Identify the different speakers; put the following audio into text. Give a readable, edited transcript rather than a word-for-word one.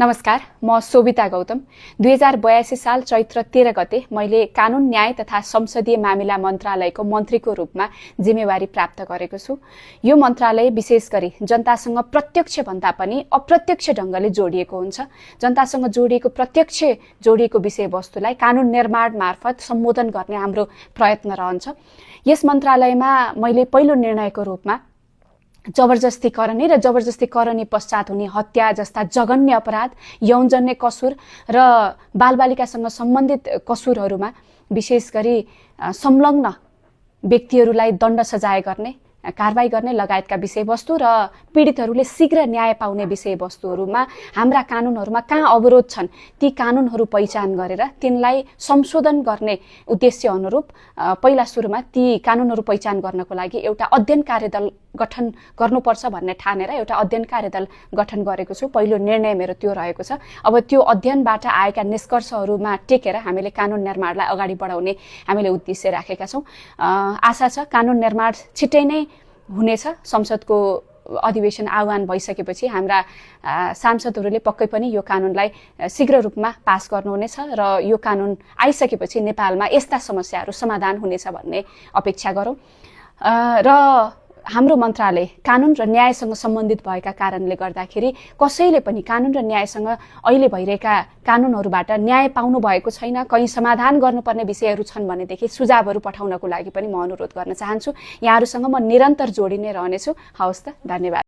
Speaker 1: नमस्कार, म सोभिता गौतम। 2082 साल चैत्र 13 गते मैले कानून न्याय तथा संसदीय मामिला मन्त्रालयको मन्त्रीको रूपमा जिम्मेवारी प्राप्त गरेको छु। यो मन्त्रालय विशेष गरी जनतासँग प्रत्यक्ष भन्दा पनि अप्रत्यक्ष ढङ्गले जोडिएको हुन्छ। जनतासँग प्रत्यक्ष जोडिएको विषयवस्तुलाई कानून निर्माण मार्फत सम्बोधन गर्ने हाम्रो प्रयत्न रहन्छ। यस मन्त्रालयमा मैले पहिलो निर्णयको रूपमा जबरजस्ती करनी र जबरजस्ती करनी पश्चात हुने हत्या जस्ता जघन्य अपराध, यौनजन्य कसुर र बालबालिकासँग सम्बन्धित कसुरहरूमा विशेष गरी संलग्न व्यक्तिहरूलाई दण्ड सजाय गर्ने, कारबाही गर्ने लगायतका विषयवस्तु र पीडितहरूले शीघ्र न्याय पाउने विषयवस्तुहरूमा हाम्रा कानूनहरूमा कहाँ अवरोध छन् ती कानूनहरू पहिचान गरेर तिनलाई संशोधन गर्ने उद्देश्य अनुरूप पहिला सुरुमा ती कानूनहरू पहिचान गर्नको लागि एउटा अध्ययन कार्यदल गठन गर्नुपर्छ भन्ने ठानेर एउटा अध्ययन कार्यदल गठन गरेको छु। पहिलो निर्णय मेरो त्यो रहेको छ। अब त्यो अध्ययनबाट आएका निष्कर्षहरूमा टेकेर हामीले कानून निर्माणलाई अगाडि बढाउने हामीले उद्देश्य राखेका छौँ। आशा छ कानून निर्माण छिट्टै नै हुनेछ। संसदको अधिवेशन आह्वान भइसकेपछि हाम्रा सांसदहरूले पक्कै पनि यो कानूनलाई शीघ्र रूपमा पास गर्नुहुनेछ र यो कानून आइसकेपछि नेपालमा यस्ता समस्याहरू समाधान हुनेछ भन्ने अपेक्षा गरौँ। र हाम्रो मन्त्रालय कानून र न्यायसँग सम्बन्धित भएका कारणले गर्दाखेरि कसैले पनि कानून र न्यायसँग अहिले भइरहेका कानूनहरूबाट न्याय पाउनु भएको छैन, कहीँ समाधान गर्नुपर्ने विषयहरू छन् भनेदेखि सुझावहरू पठाउनको लागि पनि म अनुरोध गर्न चाहन्छु। यहाँहरूसँग म निरन्तर जोडिने रहनेछु। हवस् त, धन्यवाद।